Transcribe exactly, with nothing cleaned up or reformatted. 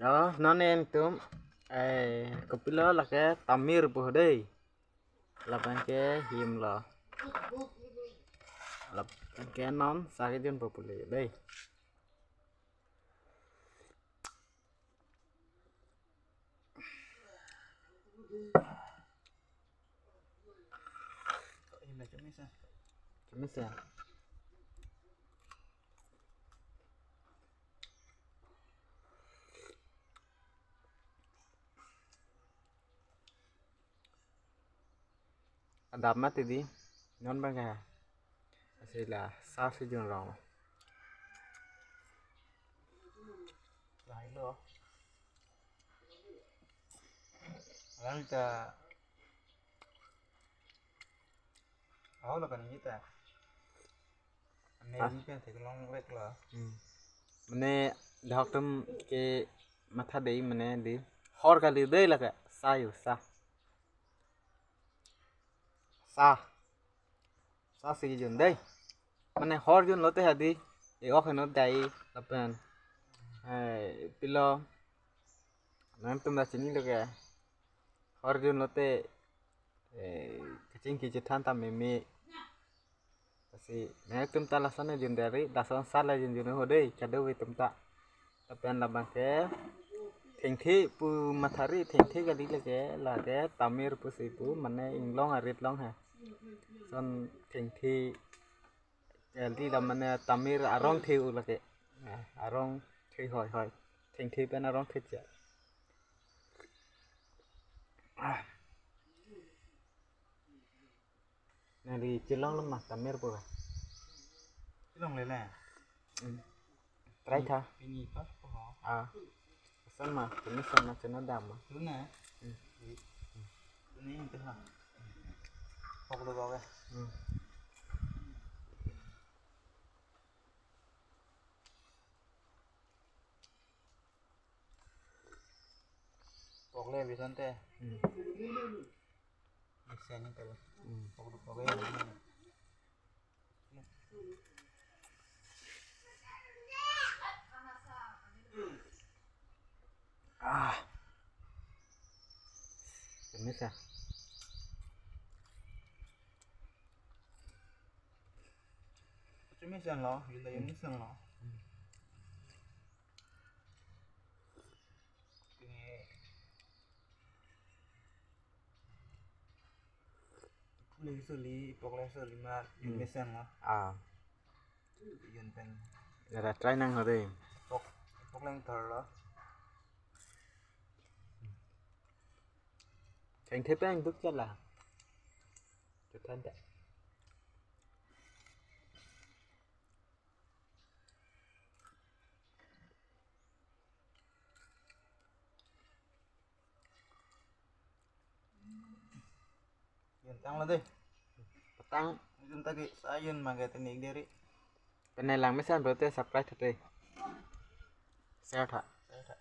Oh, non nangtum, eh, kopilo lake tamir pu dei. Lapen ke him lo. Lapen ke non sa kejun po pule dei. Him lo chemis ah. Chemis ah. Adap mati dei, non bang ke. Lasi la sa si jun rong. Lahai lo. Alang ta. Aho lo kan ini ta. Ane Ah. Ini kan theklong vek lo. Hmm. Mane dahok atum ke matha dei mane dei. Hor kali dei lake. Sa yo, sa. Sa. Sa si jun dei. Mane hor jun lote hadi. E ok henot dai lapen. Eh, pilo. Nangtum ta chinilo ke. Hor jun lote. Eh, kachingki chethan ta meme. Lasi nangtum ta lason jun dei, lason sa le jun jun ho dei, kadokave atum ta. Lapen labang ke thengthe pu mathari, thengthe kali lake, lake tamir pusi pu, mane inglong arit long he. Lason thengthe kali la mane tamir arong the u lake. Ah, arong the hoi hoi. Thengthe pen arong the cha. Ah. Nangli chelong lo ma tamir pu. Chelongle le. Hmm. Try tha. Ini pa ko. Ah. Sama, ini sama cina dama. Tuna. Hmm. Tuna ini tha. Pok lo ba. Hmm. Pokle bison te. Hmm. Bison ni tele. Hmm. Pok pok ya. Ah. Chemis ah. Chemis lo, yun ta yun lo. Hmm. Ini pule soli, pokle soli ma, yun Hmm. Mesen lo. Ah. Yun pen. Nara try nang ho dei. Pok, pok leng thor lo. Thengthe pen duk chala. Chethan ta. Yun tang lo dei. Patang. Yun ta ke sa yun ma ke teknik dei ri. Penai lang mesen brote subscribe tha te. Share tha. Share tha.